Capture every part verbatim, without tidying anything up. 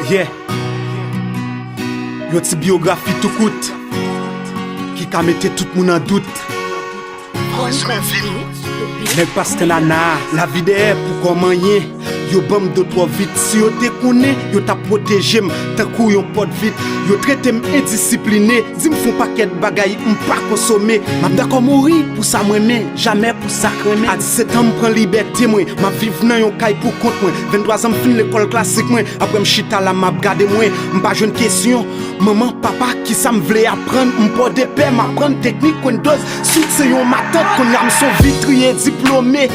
Yeah. Yon ti biyografi tou kout ki ka mete tout moun an dout. Nèg Pastè Nana, lavi dèyè pou kò manyen. Yo ban m do twò vit. Si yo te konnen, yo t ap pwoteje m tankou yon pòt vit. Yo trete m endisipline, di m fè yon pakèt bagay m pa konsome. M ap dakò mouri pou sa m renmen, jamè pou sa k renmen. A disèt an, m pran libète mwen. M ap viv nan yon kay pou kont mwen. Venntwa zan, m fin lekòl klasik mwen. Apre m chita la, m ap gade mwen. M pa jwenn kesyon. Manman, papa, kisa m vle aprann? M pòde pè, m aprann teknik Windows. Swit se yon matant, kounye a m se yon vitriye diplome.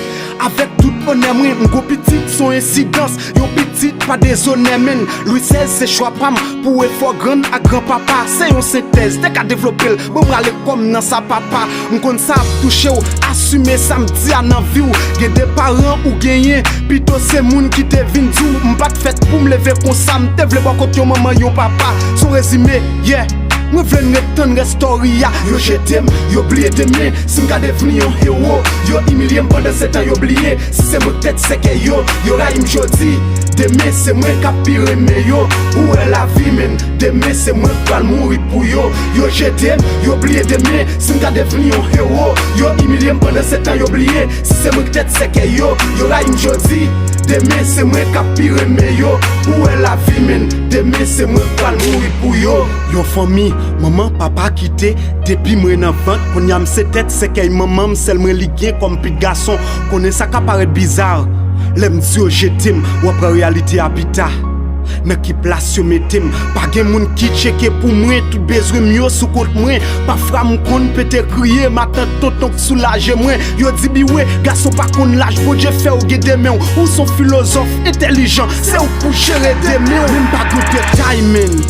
Avèk tout onè mwen, m gon pitit, se yon ensidans. Yon pitit pa dezonè, menn. Lwi sèz se chwa pa m pou efò grann ak granpapa. Se yon sentèz, te ka devlope l. Bon, m rale kò m nan sa, papa. M konn sa ap touche w, asime sa m di a nan vi w. Gen de paran ou genyen, pito se moun ki te vin di w. M pa t fèt pou m leve konsa, m te vle bò kot yon manman, yon papa. Se yon rezime, yeah. Mwen vle n ret tann rès story a. Yo jete m, yo bliye demen, si m ka devni yon hewo. Yo imilye m pandan sèt an, yo bliye si se mwen k tèt sèkèy yo. Yo rayi m jodi, demen se mwen k ap pi renmen yo. Ou wè lavi, menn, demen se mwen k pral mouri pou yo. Yo jete m, yo bliye demen, si m ka devni yon hewo. Yo imilye m pandan sèt an, yo bliye si se mwen k tèt sèkèy yo. Yo rayi m jodi, demen se mwen k ap pi renmen yo. Ou wè lavi, menn, demen se mwen k pral mouri pou yo. Yon fanmi, manman, papa kite depi mwen nan vant. Kounye a m se tèt sèkèy manman m, sèl mwen li gen kòm pit gason. Konnen sa ka parèt biza lè m di yo jete m, w ap wè reyalite a pita. Nan ki plas yo mete m? Pa gen moun ki tcheke pou mwen, tout bezwen m yo sou kont mwen. Pafwa m konn pete kriye, matant, tonton k soulaje mwen. Yo di, Biwe, gason pa konn laj, Bondye fè w gen de men w. Ou se yon filozòf entèlijan, se ou k pou jere demen w. Men m pa gon detay, menn.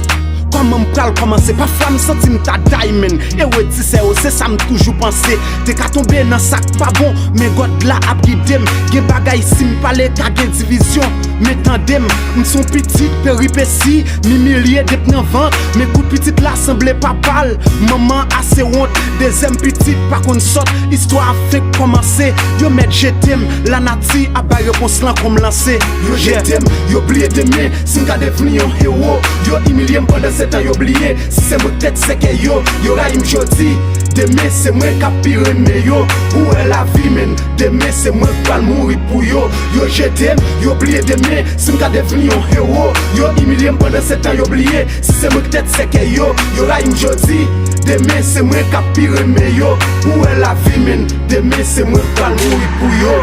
Kòman m pral kòmanse? Pafwa m santi m ta die, menn. Ewe di sè yo, se sa m toujou panse. Te ka tonbe nan sa k pa bon, men God la ap gide m. Gen bagay, si m pale, ka gen divizyon. Men tande m, m se yon pitit peripesi, m imilye depi nan vant. Men kout pitit la sanble papa l, manman ase wont. Dezyèm pitit pa konn sòt, istwa a fenk kòmanse. Yo mèt jete m, lanati ap bay repons lan kòm lanse. Yo jete m, yo bliye demen, si m ka devni yon hewo. Yo imilye m pandan sèt an, yo bliye si se mwen k tèt sèkèy yo. Yo rayi m jodi, demen se mwen k ap pi renmen yo. Ou wè lavi, menn, demen se mwen k pral mouri pou yo. Yo jete m, yo bliye demen, si m ka devni yon hewo. Yo imilye m pandan sèt an, yo bliye si se mwen k tèt sèkèy yo. Yo rayi m jodi, demen se mwen k ap pi renmen yo. Ou wè lavi, menn, demen se mwen k pral mouri pou yo.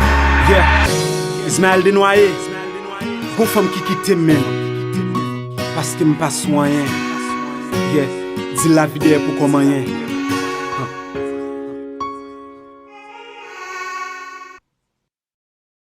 Yeah. Ismaël Desnoyers, gon fanm ki kite m, menn. Paske m pa sou anyen. Yeah. Di lavi dèyè pou kò manyen.